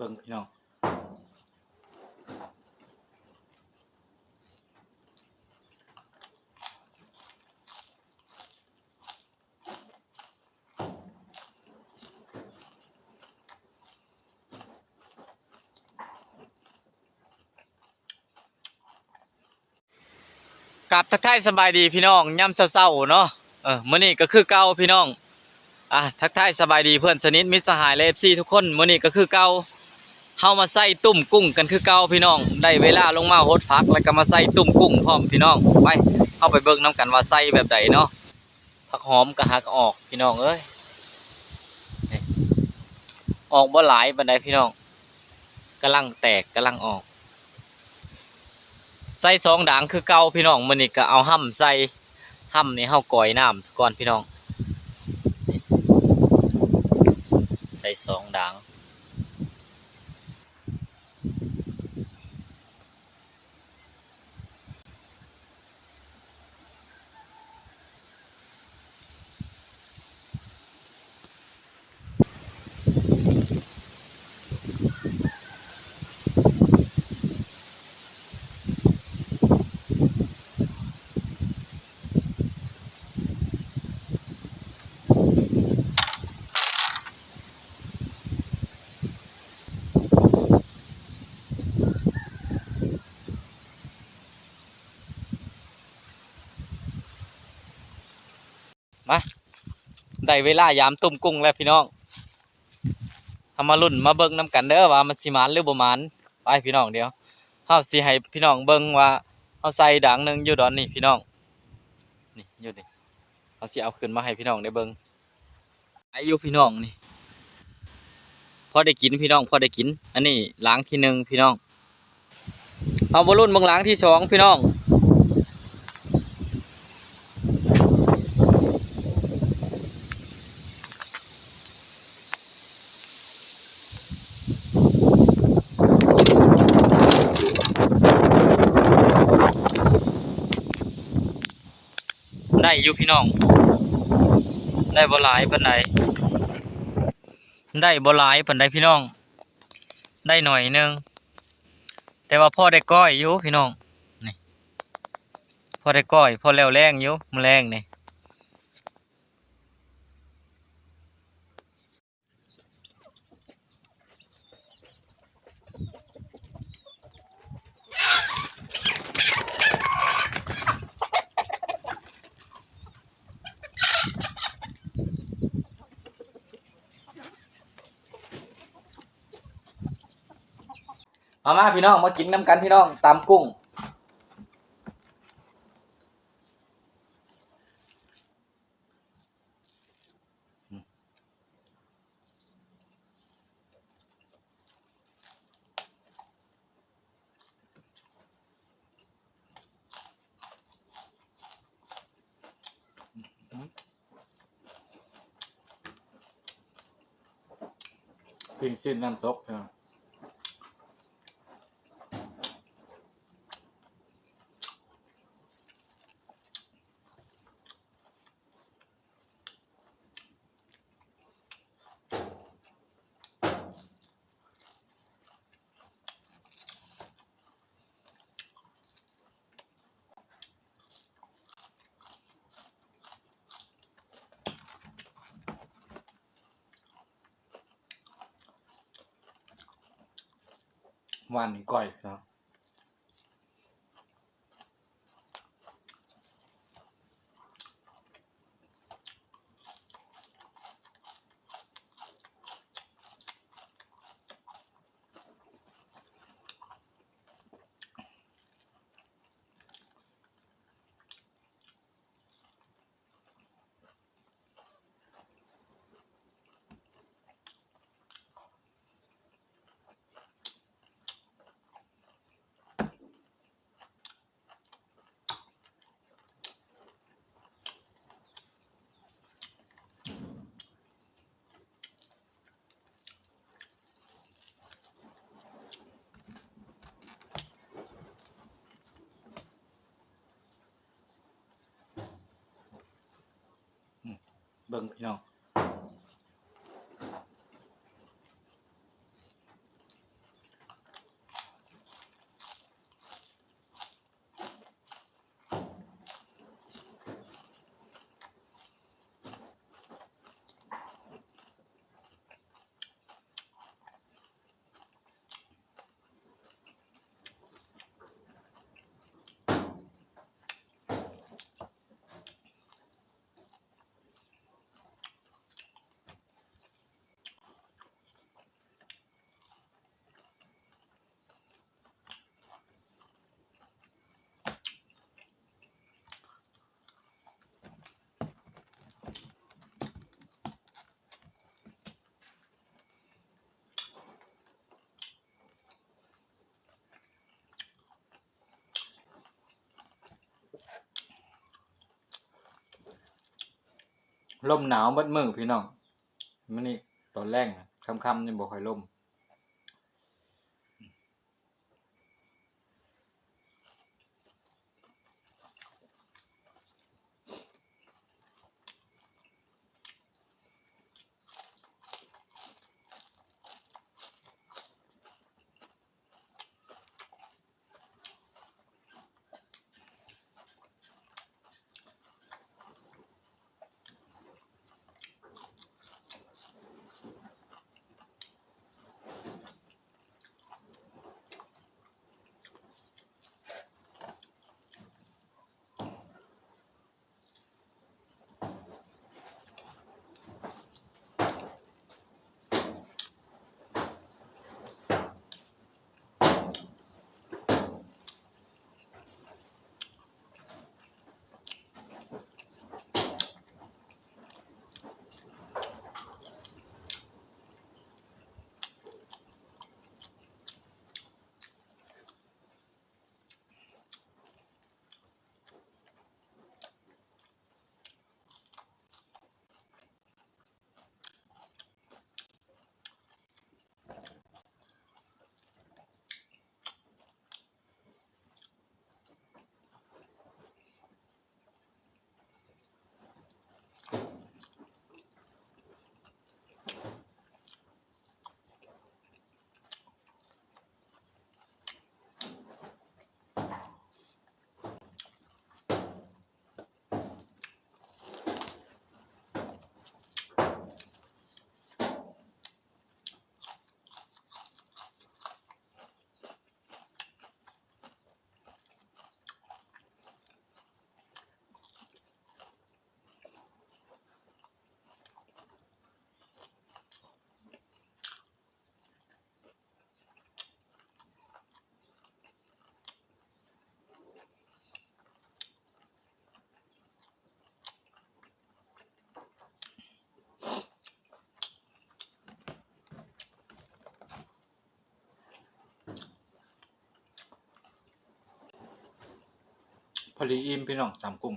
ເບິ່ງພີ່ນ້ອງ. ກາບທັກທາຍສະບາຍດີພີ່ນ້ອງ ຍາມເຊົ້າໆເນາະ. ເອີ ມື້ນີ້ກໍຄືເກົ່າພີ່ນ້ອງ. ອ່າ ທັກທາຍສະບາຍດີເພື່ອນສະໜິດ ມິດສະຫາຍ ແລະ ເອັຟຊີທຸກຄົນ. ມື້ນີ້ກໍຄືເກົ່າ ເຮົາມາໃສ່ຕຸ້ມກຸ້ງກັນຄືເກົ່າພີ່ນ້ອງ. ໄດ້ເວລາລົງມາຫົດຜັກ ແລ້ວກໍມາໃສ່ຕຸ້ມກຸ້ງພ້ອມພີ່ນ້ອງ. ໄປ ເຮົາໄປເບິ່ງນຳກັນວ່າໃສ່ແບບໃດເນາະ. ຜັກຫອມກໍຫັກອອກພີ່ນ້ອງເອີຍ. ນີ້ ອອກບໍ່ຫຼາຍປານໃດພີ່ນ້ອງ. ກຳລັງແຕກ ກຳລັງອອກ. ໃສ່ສອງດາງຄືເກົ່າພີ່ນ້ອງ. ມື້ນີ້ກໍເອົາຮຳໃສ່. ຮຳນີ້ເຮົາກ່ອຍນ້ຳສາກ່ອນພີ່ນ້ອງ. ໃສ່ສອງດາງ. ມາ ໄດ້ເວລາຢາມຕຸ້ມກຸ້ງແລ້ວພີ່ນ້ອງ. ເຮົາມາລຸ້ນມາເບິ່ງນຳກັນເດີວ່າມັນຊິໝານຫຼືບໍ່ໝານ. ໄປພີ່ນ້ອງ ດຽວເຮົາຊິໃຫ້ພີ່ນ້ອງເບິ່ງວ່າເຮົາໃສ່ດາງໜຶ່ງຢູ່ດອນນີ້ພີ່ນ້ອງ. ນີ້ ຢູ່ນີ້ ເຮົາຊິເອົາຂຶ້ນມາໃຫ້ພີ່ນ້ອງໄດ້ເບິ່ງ. ໄດ້ຢູ່ພີ່ນ້ອງນີ້ ພໍໄດ້ກິນພີ່ນ້ອງ ພໍໄດ້ກິນ. ອັນນີ້ລາງທີໜຶ່ງພີ່ນ້ອງ. ເຮົາມາລຸ້ນເບິ່ງລາງທີສອງພີ່ນ້ອງ. ໄດ້ຢູ່ພີ່ນ້ອງ ໄດ້ບໍ່ຫຼາຍປານໃດ ໄດ້ບໍ່ຫຼາຍປານໃດພີ່ນ້ອງ ໄດ້ໜ້ອຍໜຶ່ງ ແຕ່ວ່າພໍໄດ້ກ້ອຍຢູ່ພີ່ນ້ອງ. ນີ້ ພໍໄດ້ກ້ອຍ ພໍແລ້ວແລງຢູ່ ມື້ແລງນີ້. ມາ ມາ ພີ່ນ້ອງ ມາກິນນຳກັນພີ່ນ້ອງ ຕຳກຸ້ງ. ປີ້ງຊີ້ນນ້ຳຕົກ ພີ່ນ້ອງ. ຫວານກ້ອຍເນາະ. ອືມ ເບິ່ງພີ່ນ້ອງ. ລົມໜາວໝົດມື້ພີ່ນ້ອງ. ມື້ນີ້ຕອນແລງ ຄ່ຳໆ ຍັງບໍ່ຄ່ອຍລົມ. ພໍດີອີ່ມພີ່ນ້ອງ ຕຳກຸ້ງ.